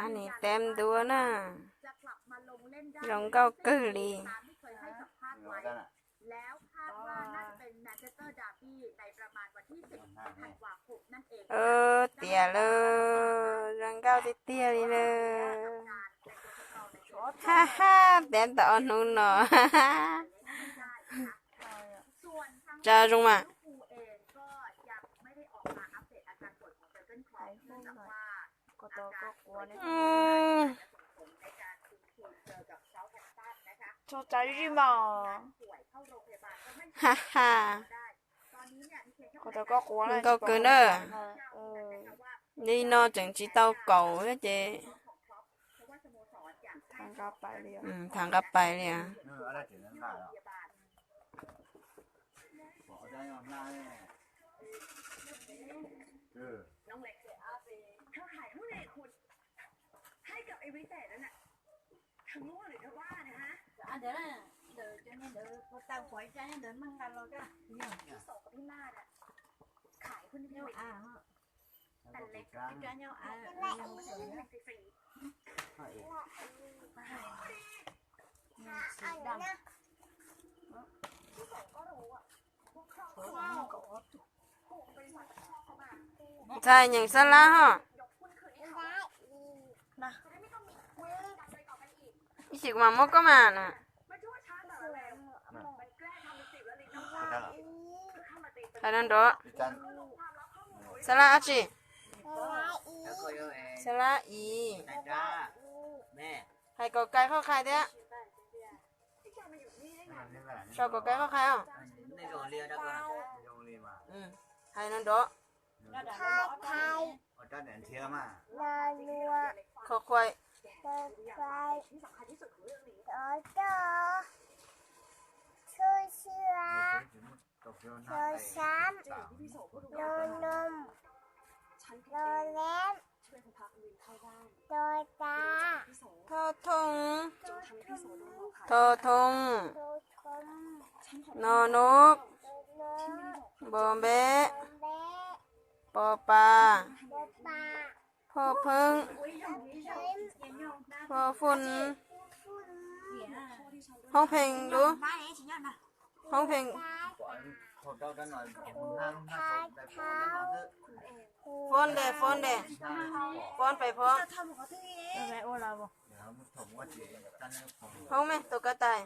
Anws teeb ntua na, zoo nkauj kawg li. Tias lawm, zoo nkauj tiag tiag li lawm. Ha ha, teeb tau ob hnub no. Tsa zoo mas. Ha ha. Zoo nkauj kawg na. Li no tseem tsis tau kaum thiab ces tham nqa pais li. Ntxhais nyeem xab lab hos. Ib chim kuv mam muab koj mas na. Hais no nrov. Xab lab dab tsi? Xab lab i. Hais kom kai qhov khai thiab. Sau kom kai qhov khai os. Hais no nrov. Kho khuai. Tho thooj. Tho thooj. No nub. Npo npeb. Po pa. Phoj pheeb. Phoj fun. Hoob pheej lub. Hoob pheej. Fon de, fon de. Fon pais fon. Hoob me tus ko tais.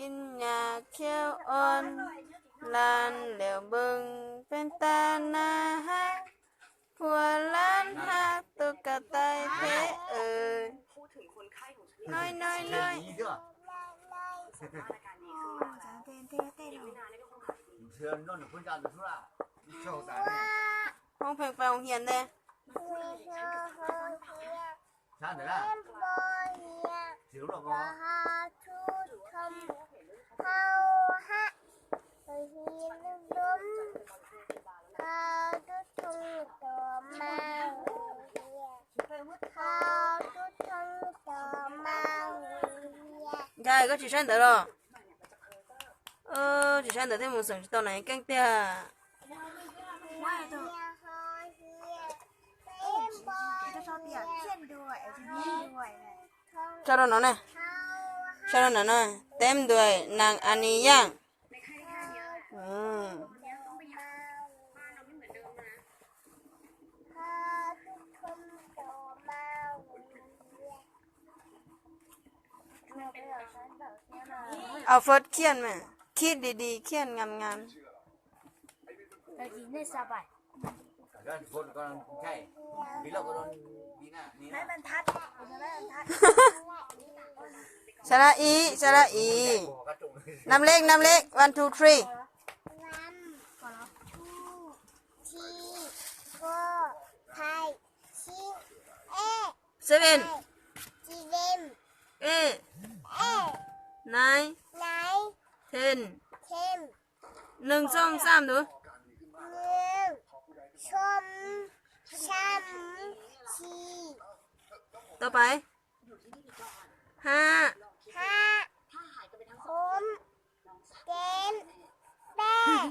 Ib nyas khiab ob lan lawm npeeg peb tab na hab, phua lan hab tus ko tais peb. Noi noi noi. Hoob pheej pais hoos hias ntej. Ncaj koj tsis saib ntawv los? Tsis saib ntawv thiaj mus xeem tsis tau nas keej tiag. Sau rau no ne, sau rau no na, teb ntuas nas a ni yaaj. Ao phot khiaj mas, khib di di khiaj ngam ngam. Sab laj ib, sab laj ib. Nab lej, nab lej, one, two, three. Seven, eight, nine, ten, neeg xoom xaam tus. Tau pais. Hab. Hab. Khum. Cem. Dej.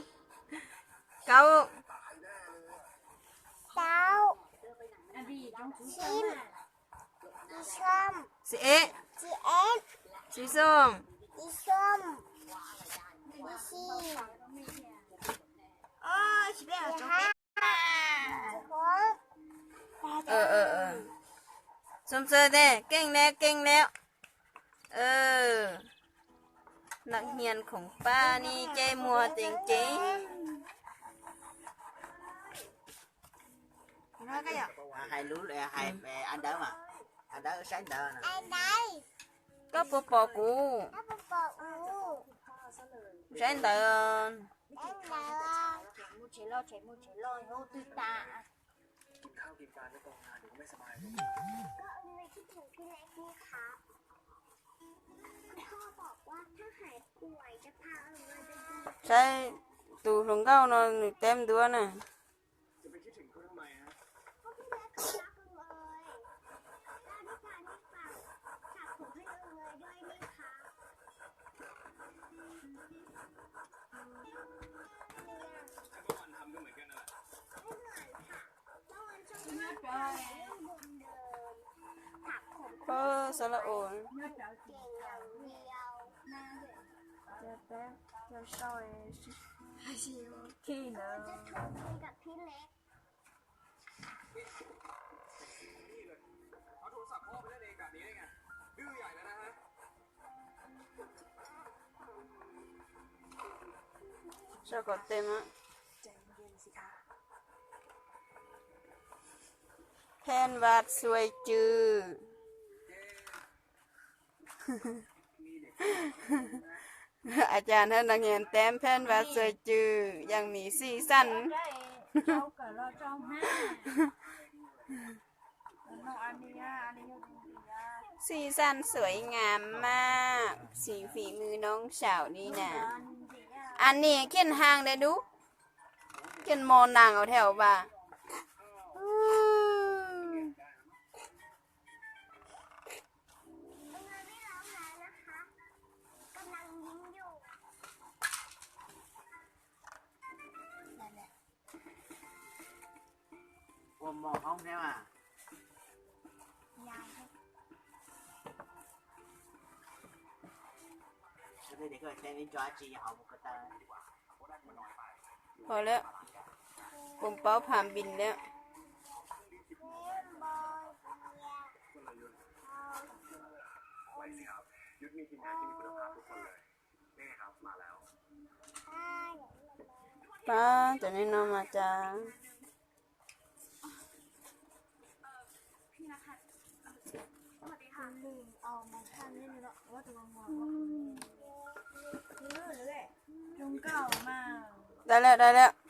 Kaub. Taub. Xib. Xib eb. Xib eb. Xib xooj. Xib xooj. Xib xis. Xib hab. Xib huv. Xoo txawg tes keej le keej le. Nam hias khoom paj ni ces muag ceev ceev. Hais lub, hais a dawb mas, a dawb saib ntawd. Koj puas pom kuv? Saib ntawd. Saib tus hluas nkauj no nws teb ntuab na. Pab xav la ua. Sau kom tes mas. Pheej Vaj Xuaij Cwm. Acaas hab nam hias teb Pheej Vaj Xuaij Cwm, yog mi xij xan. Xij xan xuav ngas maj, xim fim mws noob saum li na. As nis khiaj haas le dub, khiaj mos naas ua thiab vas. Ua mov hoob thiab mas. Pom lawm, kuv paub pham npis lawm. Pab cov neeg no mas cas. Dai lawm, dai lawm.